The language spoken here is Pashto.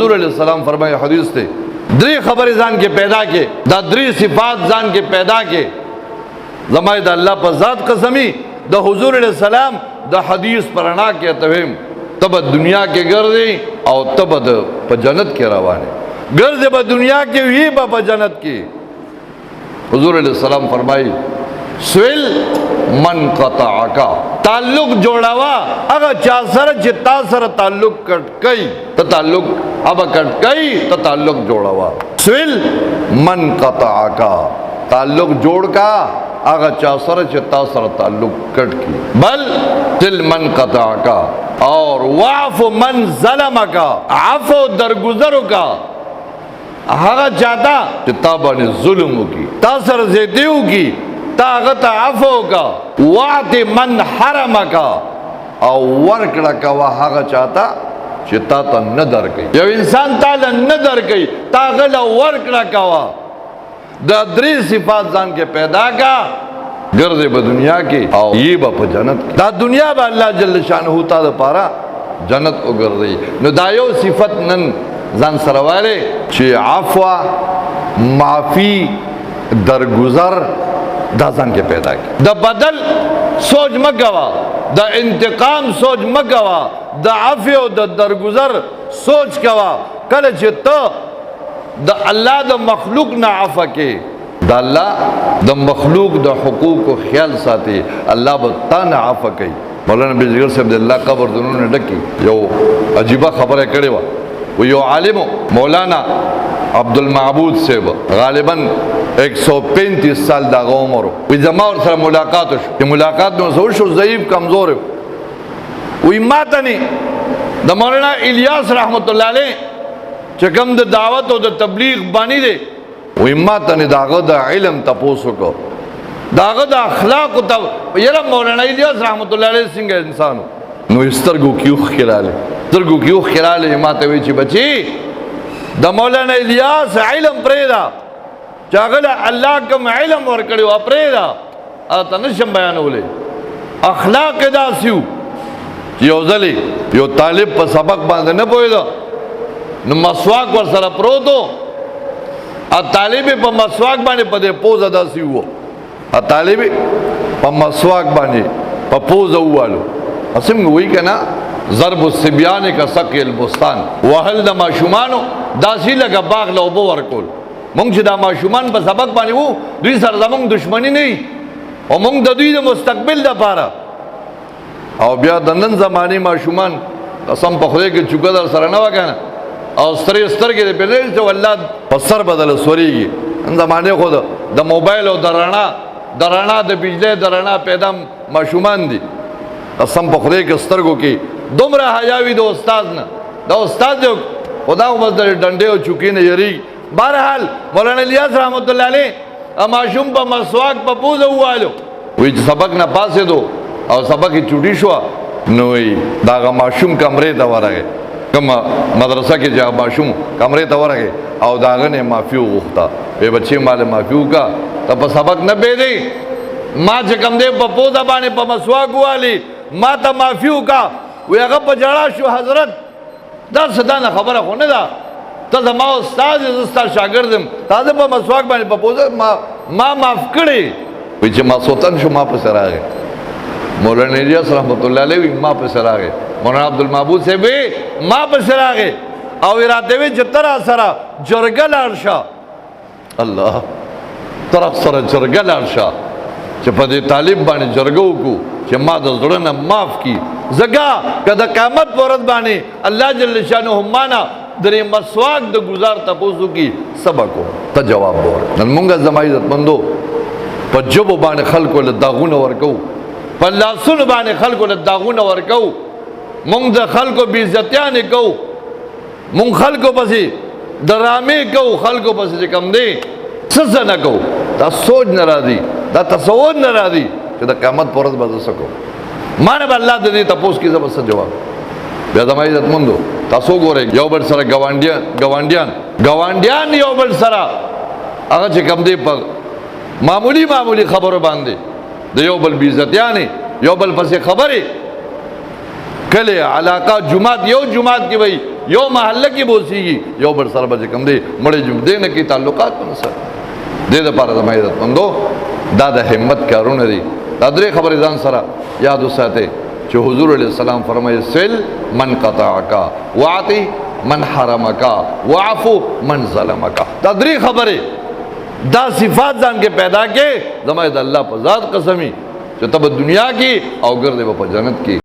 حضور علیہ السلام فرمایي، حدیث ته، درې خبرې ځان کې پیدا کې، دا درې صفات ځان کې پیدا کې، زما د الله په ذات قسمی، د حضور علیہ السلام د حدیث پرانا کې ته تب دنیا کې ګرځي او تب د په جنت کې روانه ګرځي، په دنیا کې وی په جنت کې۔ حضور علیہ السلام فرمایي، سویل من قطعک، تعلق جوړاوا هغه چا سره چې تا سره تعلق کټ کئ، ته تعلق اب کټ کئ، ته تعلق جوړاوا۔ سویل من قطعک، تعلق جوړ کا هغه چا سره چې تا سره تعلق کټ کی۔ بل تل من قطعک، اور واعف من ظلمک، عفو درگزرو کا هغه چاته چې تا باندې ظلم وکي، تا سره زیاتی وکي، تا هغه ته عفو وکا۔ واعط من حرمک، او ورکړه کوه هغه چاته چې تا ته نه درکوي۔ یو انسان تا له نه درکوي، تا هغه له ورکړه کوه۔ دا درې صفات ځان کې پیدا کا، ګرځې په دنیا کې او یې به په جنت کې۔ دا دنیا به الله جل شانه تا دپاره جنت وګرځوي۔ نو دا یو صفت نن ځان سره والے چې عفو، معافی، درگزر دا ځان کې پیدا کی۔ د بدل سوچ مګوا، د انتقام سوچ مګوا، د عفو او د درگزر سوچ کوا۔ کله چې ته د الله د مخلوق نه عفو کې، د الله د مخلوق د حقوق خیال ساتي، الله به تا نه عفو کوي۔ مولانا بزرګ صاحب د الله قبر دنونه ډکی یو عجیبه خبره کړې وه۔ و یو عالم مولانا عبد المعبود صاحب، غالباً 135 سال دا عمر، وی زما ور سره ملاقات شو۔ چې ملاقات نو شو، ضعیف کمزور۔ وی ماته نه د مولانا الیاس رحمت الله علیه چې کوم د دعوت او د تبلیغ بانی دی، وی ماته نه داغه د علم تپوس وکړو، داغه د اخلاق ته، یره مولانا الیاس رحمت الله علیه څنګه انسانو۔ نو سترګو کې اوښکې راغلې، سترګو کې اوښکې راغلې۔ ماته وی چې بچي، د مولانا الیاس علم پرېږده، چې هغه له الله کوم علم ورکړی و پرېږده، هغه ته نشم بیانولی۔ اخلاق یې داسې وو چې یو ځلې یو طالب په سبق باندې نه پوهېده، نو مسواک ورسره پروت و، طالب یې په مسواک باندې په دې پوزه داسې وو، طالب یې په مسواک باندې په پوزه ووالو۔ اسم وایي که نه، ضرب الصبیان کا سقي البستان، وهل د ماشومانو داسې لکه باغ له اوبه ورکول۔ مونږ چې دا ماشومان په سبق باندې وو، دوی سره زمونږ دښمني نه وي، او مونږ د دوی د مستقبل دپاره۔ او بیا د نن زمانې ماشومان قسم په خدای کې چوکه در سره نه وه که نه، او سترې سترګې دې پرې نه چې والله په سر به درله سورېږي۔ نن زمانې خو د موبایل او د رڼا، د رڼا د بجلۍ د رڼا پیدا ماشومان دي۔ قسم په خدای کې سترګو کې دومره حیا وي د استاد نه، د استاد دی خدا خو بس د ډنډې او چوکې نه یریږي۔ بهرحال مولانا الیاس رحمت الله علیه ماشوم په مسواک په پوزه ووالو۔ وایي چې سبق نه پاڅېدو او سبق یې چوټي شوه، نو وایي د هغه ماشوم کمرې ته ورغی، کومه مدرسه کې چې هغه ماشوم کمرې ته ورغی او د هغه نه یې معافي وغوښته، وایي بچې ما له معافي وکړه، ته په سبق نه پوهېدې، ما چې کوم دی په پوزه باندې په مسواک ووالې، ما ته معافي وکړه۔ وایي هغه په ژړا شو، حضرت دا څه دا نه خبره خو نه ده، ته زما استاد یې، زه ستا شاګرد یم، تا زه په مسواک باندې په پوزه ما معاف کړې۔ وایي چې ما سوتن شو، ما پسې راغی مولانا الیاس رحمت الله علیه، وایي ما پسې راغی مولانا عبدالمعبود صاحب، وایي ما پسې راغی او یې راته ویل چې ته را سره جرګه لاړ شه، الله ته را سره جرګه لاړ شه چې په دې طالب باندې جرګه وکړو چې ما د زړه نه معاف کړي، ځکه که د قیامت په ورځ باندې الله جل شانه ما نه درې مسواک د ګزار تپوس وکړي، څه به کوم؟ ته جواب به ورکړې۔ نن مونږ زما عزتمندو په ژبو باندې خلکو له داغونه ورکوو، په لاسونو باندې خلکو له داغونه ورکوو، مونږ د خلکو بې عزتیانې کوو، مونږ خلکو پسې ډرامې کوو، خلکو پسې چې کوم دی څه څه نه کوو۔ دا سوچ نه راځي، دا تصور نه راځي چې د قیامت په ورځ به زه څه کوم، ما نه به الله د دې تپوس کړي، زه به څه جواب۔ بیا زما عزتمندو تاسو ګورئ یو بل سره ګاونډیان یو بل سره هغه چې کوم دی په معمولی معمولی خبرو باندې د یو بل بې عزتیانې، یو بل پسې خبرې، کلی علاقه جومات، یو جومات کې وي یو محله کې بوسیږي، یو بل سره به کوم دی مړې جوړ دی نه کې تعلقات نه سره دې لپاره زما عزت مندو دا د همت کارونه دي. دا درې خبرې ځان سره یاد وساتئ چې حضور علیه السلام فرمایي سل من قطعک واعطي من حرمک وعفو من ظلمک. دا درې خبرې دا صفات ځان کې پیدا کې، زما د الله په ذات قسمی چې ته به دنیا کې او ګرځې به په جنت کې.